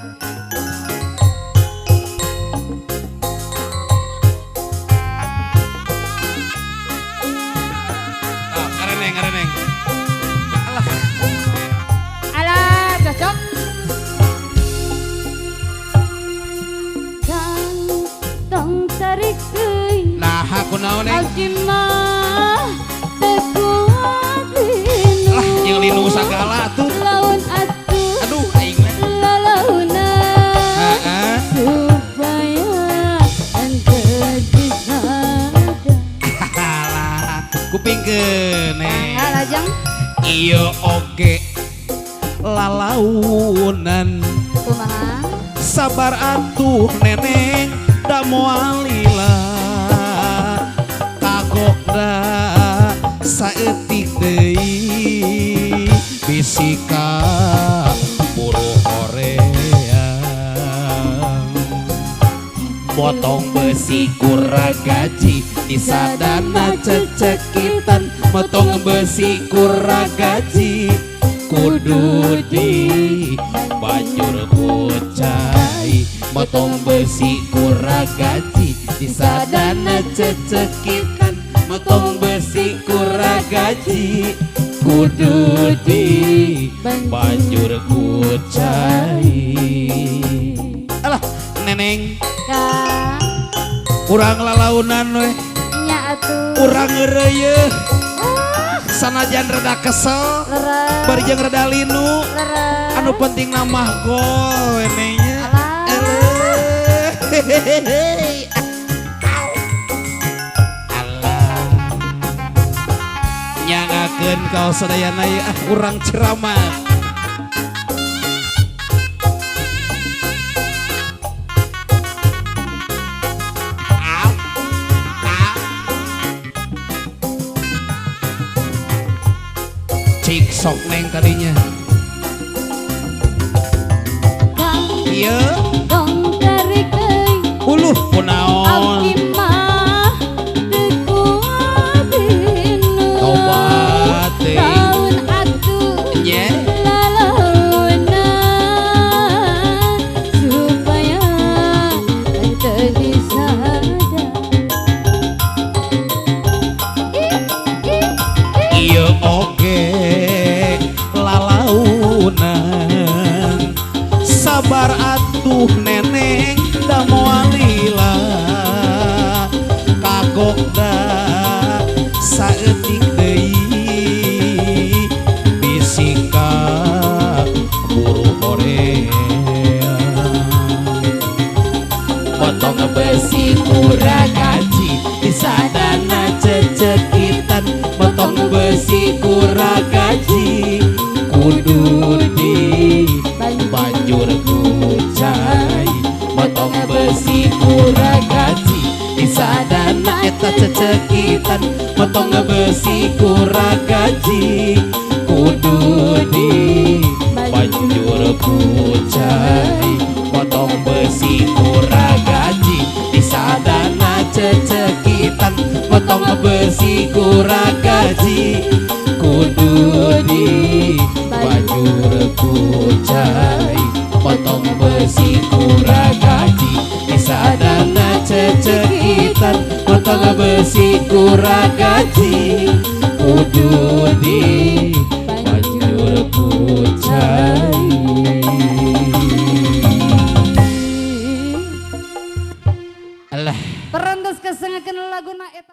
Ah, ngareneng ngareneng. Alah. Alah, cocok. Kang, tong tarik deui. Nah, kunaon, Neng? Abdi mah teu kuat linu. Lah, jeung linu sagala tuh. Laun atuh. Aduh, aing mah. Lalaunan. Heeh. Supaya henteu disada. Alah, kupingkeun, Neng. Mangga lajeng. Ieu oge lalaunan. Kumaha? Sabar atuh, Neneng, da moal lila. Kagokna saeutik deui, bisi kaburu hoream. Motong besi kurang gaji, disadana cecekitan. Motong besi kurang gaji, kudu di banjur ku cai. Motong besi kurang gaji, disadana cecekitan. Motong besi kurang gaji, kudu di banjur ku cai. Alah, Neneng. Kang. Urang lalaunan we. Nya atuh. Urang ngeureuyeun sanajan rada kesel. Leres. Bari jeung rada linu. Leres. Anu penting namah gol we nya. Alah. Eleh. Alah, nyangakeun ka sadayana ieu, ah, urang ceramah. Au. Au. Cik sok, Neng, tadinya. Kang, Iya. tong tarik deui. Uluh, kunaon? Abdi mah teu kuat linu. Tobat teuing. Laun atuh. Nye. Lalaunan supaya henteu disada. Ieu oge lalaunan. Sabar atuh, Neneng, da moal lila. Kagokna saeutik deui, bisi kaburu hoream. Potong besi kurang gaji, disadana cecekitan. Potong besi kurang gaji, kudu di banjur ku cai. Potong besi kurang gaji, disadana eta cecekitan. Potong besi kurang gaji, kudu di banjur ku cai. Potong besi kurang gaji, disadana cecekitan. Potong besi kurang gaji, kudu di banjur ku cai. Potong besi kurang gaji, disadana cecekitan. Potong besi kurang gaji, kudu di banjur ku cai. Alah. Perentus kesengakeun laguna eta.